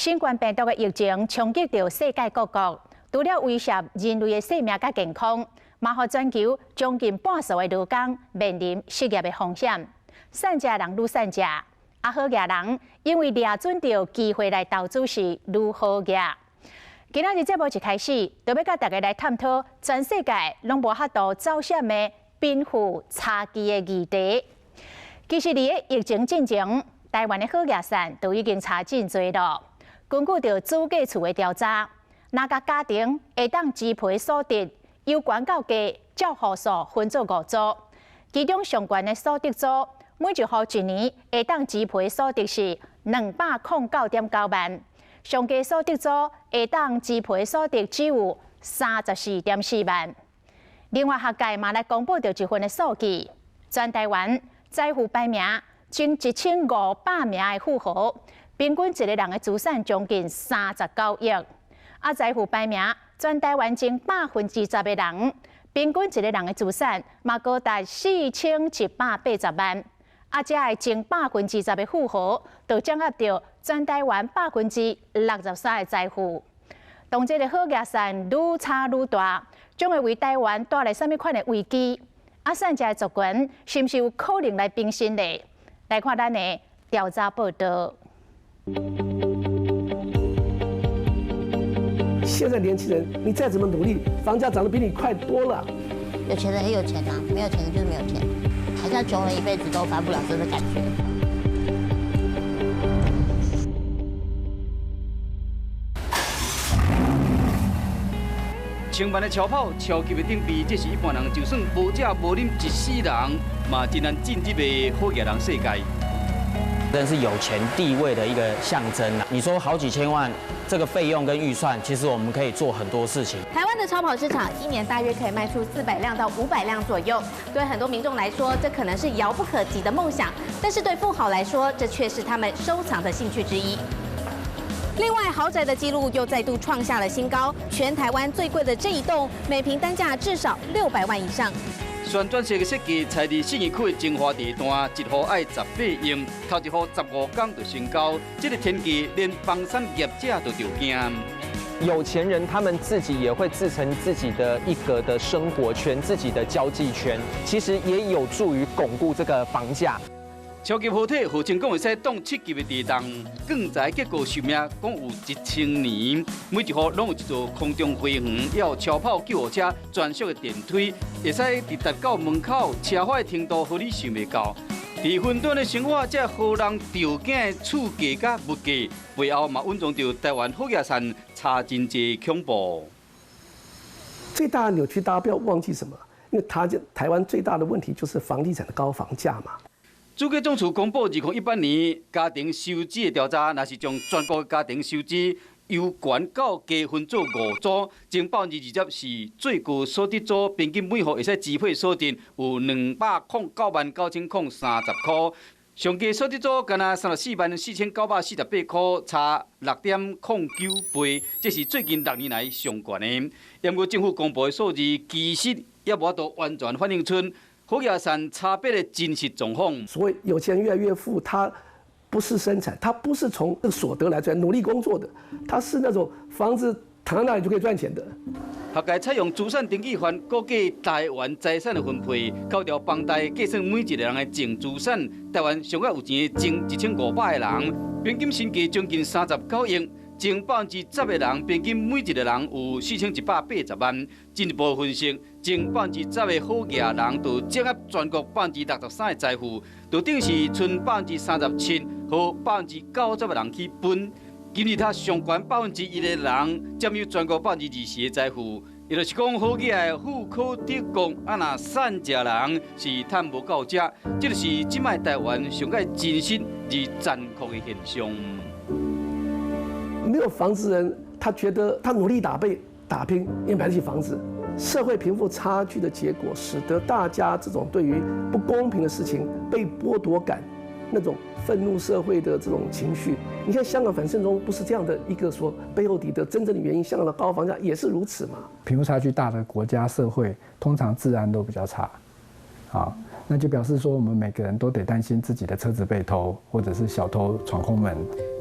新冠病毒的疫情衝擊著世界各國，除了威脅人類的生命佮健康，嘛予全球將近半數的勞工面臨失業的風險。散食人愈散食，啊好額人因為掠準著機會來投資是愈好額。今仔日節目一開始，就欲佮大家來探討全世界攏無法度走閃的貧富差距的議題。其實，佇咧疫情進前，台灣的好額散都已經差真濟囉。根據著主計處的調查，若共家庭會當支配所得，由懸到低照戶數分做五組，其中上懸的所得組，每一戶一年會當支配所得是209.9萬；上低所得組會當支配所得只有34.4萬。另外，學界嘛來公布著一份的數據，全台灣財富排名前1500名的富豪，平均一个人的資產將近39億。啊，財富排名全台灣前10%的人，平均一个人的資產嘛高達4180萬。啊，這个前10%的富豪，就掌握著全台灣63%的財富。當這个好額散愈差愈大，將會為台灣帶來啥物款的危機？啊，散食的族群是毋是有可能來平身呢？來看咱的調查報導。現在年輕人，你再怎麼努力，房價漲得比你快多了。有錢人很有錢啊，沒有錢的就是沒有錢，好像窮了一輩子都翻不了身的感覺。千萬的超跑，超級的頂備，這是一般人就算無食無啉一世人，嘛真難進入的好額人世界。真是有錢地位的一個象徵啊！你說好幾千萬這個費用跟預算，其實我們可以做很多事情。台灣的超跑市場一年大約可以賣出400輛到500輛左右，對很多民眾來說，這可能是遙不可及的夢想；但是對富豪來說，這卻是他們收藏的興趣之一。另外，豪宅的紀錄又再度創下了新高，全台灣最貴的這一棟，每坪單價至少600萬以上。旋轉式的設計，採佇信義區的精華地段，一戶愛18億，頭一戶15工就成交。這个天價，連房產業者都著驚。有錢人他們自己也會自成自己的一個的生活圈，自己的交際圈，其實也有助於鞏固這個房價。超級豪體號稱講會使擋7級的地動，鋼材結構壽命講有1000年，每一戶攏有一座空中花園，也有超跑救護車專屬的電梯，會使直達到門口，奢華的程度，予你想袂到。佇混沌的生活，這予人著驚的厝價佮物價背後，嘛蘊藏著台灣好額散差真濟恐怖。最大的扭曲，大家不要忘記什麼，因為他台灣最大的問題就是房地產的高房價嘛。主計總處公布2018年家庭收支的調查，若是將全國家庭收支由懸到低分做五組，前20%是最高所得組，平均每戶會使支配所得有209萬9,030塊。上低所得組干焦344萬4948塊，差6.09倍，這是最近6年來上懸的。毋過政府公布的數字，其實猶無法度完全反映出好額散差別的真實狀況。所謂有錢人越來越富，他不是生產，他不是從這個所得來賺，努力工作的，他是那種房子躺在那裡就可以賺錢的。學界採用資產登記法估計台灣財產的分配，扣掉房貸，計算每一個人的淨資產，台灣上較有錢的前1500個人，平均身價將近39億。前10%的人，平均每一個人有4180萬。進一步分析，前10%的好額人，就掌握全國63%的財富，就等於是賰37%予90%的人去分。今日他上懸1%的人，佔有全國20%的財富。也就是講，好額的富可敵國，啊若散食人是趁無夠食，這就是這擺台灣上蓋真實而殘酷的現象。沒有房子人，他覺得他努力打拼，也買得起房子。社會貧富差距的結果，使得大家這種對於不公平的事情被剝奪感，那種憤怒社會的這種情緒。你看香港反送中不是這樣的一個說背後底的真正的原因，香港的高房價也是如此嘛。貧富差距大的國家社會，通常治安都比較差，啊，那就表示說我們每個人都得擔心自己的車子被偷，或者是小偷闖空門。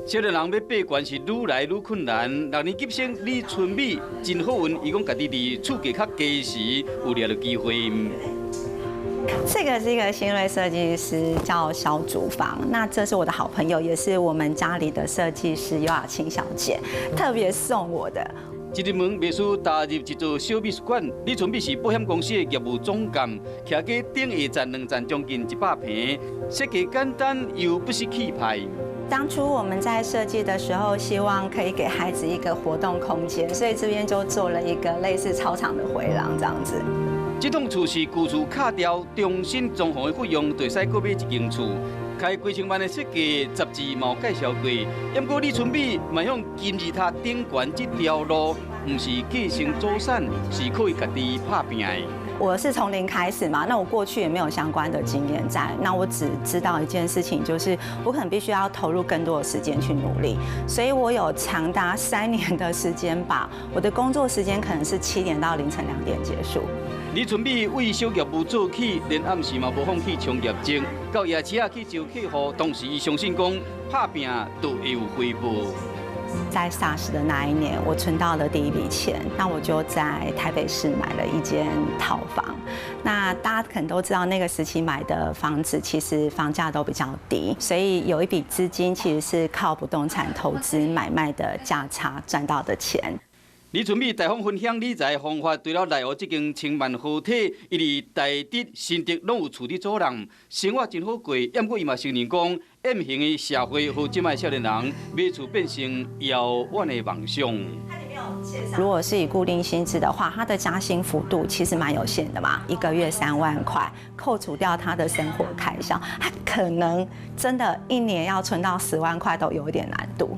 少年人欲爬悬是愈来愈困难。六年级生李春美真好运，伊讲家己伫厝价较低时有掠著机会。这个是一个新锐设计师，叫小主房。那这是我的好朋友，也是我们家里的设计师尤雅青小姐特别送我的。一入门，袂输踏入一座小美术馆。李春美是保险公司的业务总监，徛过顶下站两站将近100坪，设计简单又不失气派。当初我们在设计的时候，希望可以给孩子一个活动空间，所以这边就做了一个类似操场的回廊这样子。这栋厝是旧厝敲掉，重新装潢的费用，就使阁买一间厝。开几千万的设计，杂志嘛有介绍过。不过李春美嘛向金字塔顶悬这条路，毋是继承祖产，是靠伊家己拍拼的。我是从零开始嘛，那我过去也没有相关的经验在，那我只知道一件事情，就是我可能必须要投入更多的时间去努力，所以我有长达3年的时间吧，我的工作时间可能是7点到凌晨2点结束。李春美为小业务做起，连暗时嘛无放弃冲业绩，到夜市仔去招客户，同时伊相信讲拍拼就会有回报。在 SARS 的那一年，我存到了第一笔钱，那我就在台北市买了一间套房。那大家可能都知道，那个时期买的房子其实房价都比较低，所以有一笔资金其实是靠不动产投资买卖的价差赚到的钱。李春美大方分享理财方法，除了内湖这间千万豪宅，伊伫台中、新竹拢有厝伫租人，生活真好过。不过伊嘛承认讲，M 型的社会予这摆少年人买厝变成遥远的梦想。如果是以固定薪资的话，他的加薪幅度其实蛮有限的嘛，一个月3万块，扣除掉他的生活开销，他可能真的一年要存到10万块都有一点难度。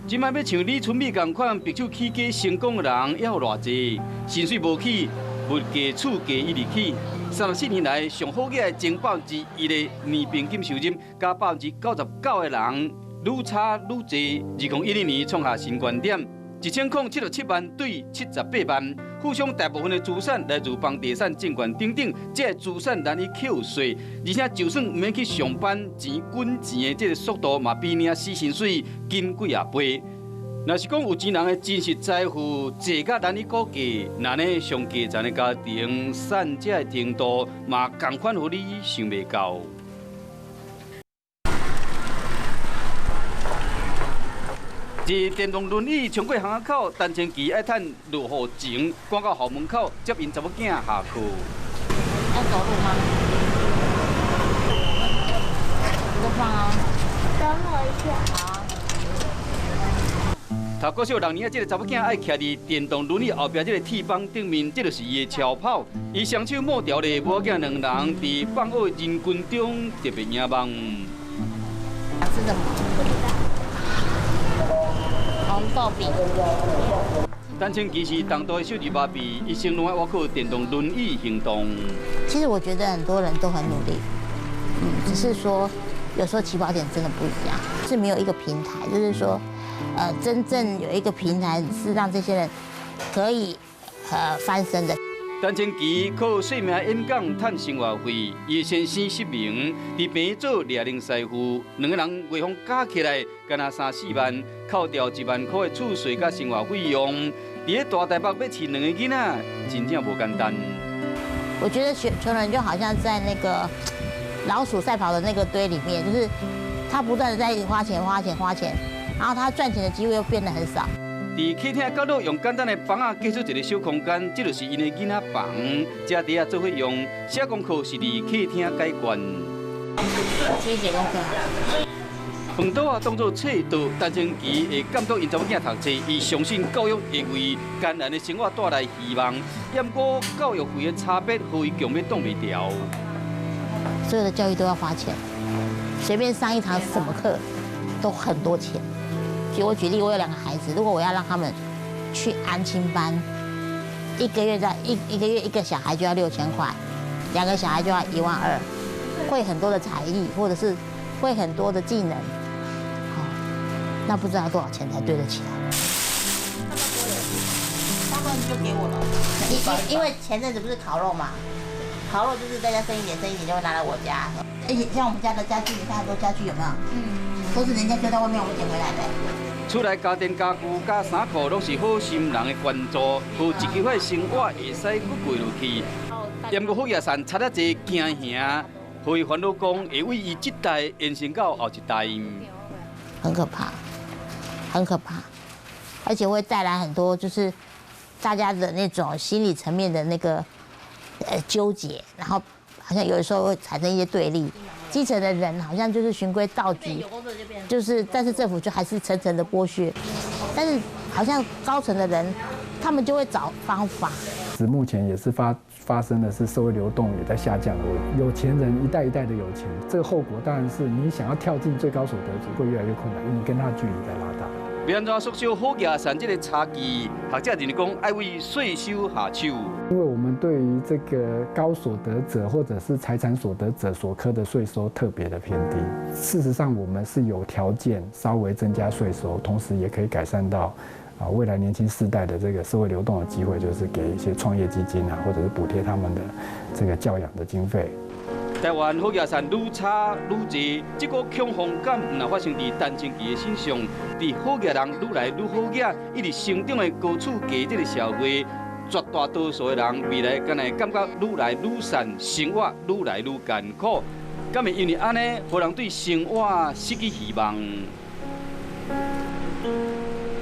这摆欲像李春美仝款，白手起家成功的人，犹有偌济？薪水无起，物价厝价一直起。34年来，上好额的前1%的年平均收入，佮99%的人愈差愈济。2011年创下新高点，1077万对78万。富商大部分的资产来自房地产、证券等等，这个资产难以扣税，而且就算毋免去上班，钱滚钱的这个速度嘛，比领死薪水紧几啊倍。若是讲有钱人的真实财富济甲难以估计，那呢上低层的家庭散者的程度嘛，仝款予你想袂到。坐电动轮椅冲过巷仔口，陈清琪爱趁落雨前赶到校门口接𪜶查某囝下课。要走路吗？不放啊。等我一下。好。读国小6年仔，这个查某囝爱徛伫电动轮椅后壁这个铁板顶面，这就是伊的超跑。伊双手摸牢咧，母仔两人伫放学的人群中特别仰望。吃什么？不知道。红豆饼。陈清琪是东都的小儿麻痹，一生拢爱倚靠电动轮椅行动。其实我觉得很多人都很努力，只是说有时候起跑点真的不一样，是没有一个平台，就是说，真正有一个平台是让这些人可以翻身的。陈清琪靠细命演讲赚生活费，伊先生失明，伫病院做掠灵师傅，两个人月俸加起来，干焦3、4万，扣掉1万块的厝税佮生活费用，伫咧大台北欲饲两个囡仔，真正无简单。我觉得穷人就好像在那个老鼠赛跑的那个堆里面，就是他不断的在花钱、花钱、花钱，然后他赚钱的机会又变得很少。伫客厅角落用简单的房仔隔出一个小空间，这就是𪜶的囡仔房。这底下做伙用，写功课是伫客厅解决。写功课。饭桌啊，当作册桌，陈清琪会监督𪜶查某囝读册，伊相信教育会为艰难的生活带来希望。不过教育费的差别，予伊强欲挡袂牢。所有的教育都要花钱，随便上一堂什么课，都很多钱。我举例，我有2个孩子，如果我要让他们去安亲班，一个月在一个月一个小孩就要6000块，2个小孩就要1万2，会很多的才艺，或者是会很多的技能，好，那不知道多少钱才对得起来。大部分就给我了。因为前阵子不是烤肉嘛，烤肉就是大家剩一点，剩一点就会拿来我家。而且像我们家的家具，你看很多家具有没有？嗯。都是人家丟在外面，我們撿回來的。厝內家電家具佮衫褲攏是好心人的捐助，予一期的生活會使閣過落去。毋過好額善差遮濟驚嚇，予伊煩惱講會為伊這代延伸到後一代。很可怕，很可怕，而且會帶來很多就是大家的那種心理層面的那個糾結，然後好像有的時候會產生一些對立。基層的人好像就是循規蹈矩，就是但是政府就還是層層的剝削，但是好像高層的人，他們就會找方法。是目前也是發生的是社會流動也在下降的問題，有錢人一代一代的有錢，這個後果當然是你想要跳進最高所得者會越來越困難，因為你跟他的距離在拉大。欲按怎縮小好額善這个差距，學者認為講愛為稅收下手。因為我們對於這個高所得者或者是財產所得者所課的稅收特別的偏低。事實上，我們是有條件稍微增加稅收，同時也可以改善到未來年輕世代的這個社會流動的機會，就是給一些創業基金啊，或者是補貼他們的這個教養的經費。台灣好額善愈差愈濟，這個恐慌感毋但發生佇陳清琪的身上，佇好額人愈來愈好額，一直成長的高處低這个社會，絕大多數的人未來敢會感覺愈來愈散，生活愈來愈艱苦。敢會因為按呢，予人對生活失去希望？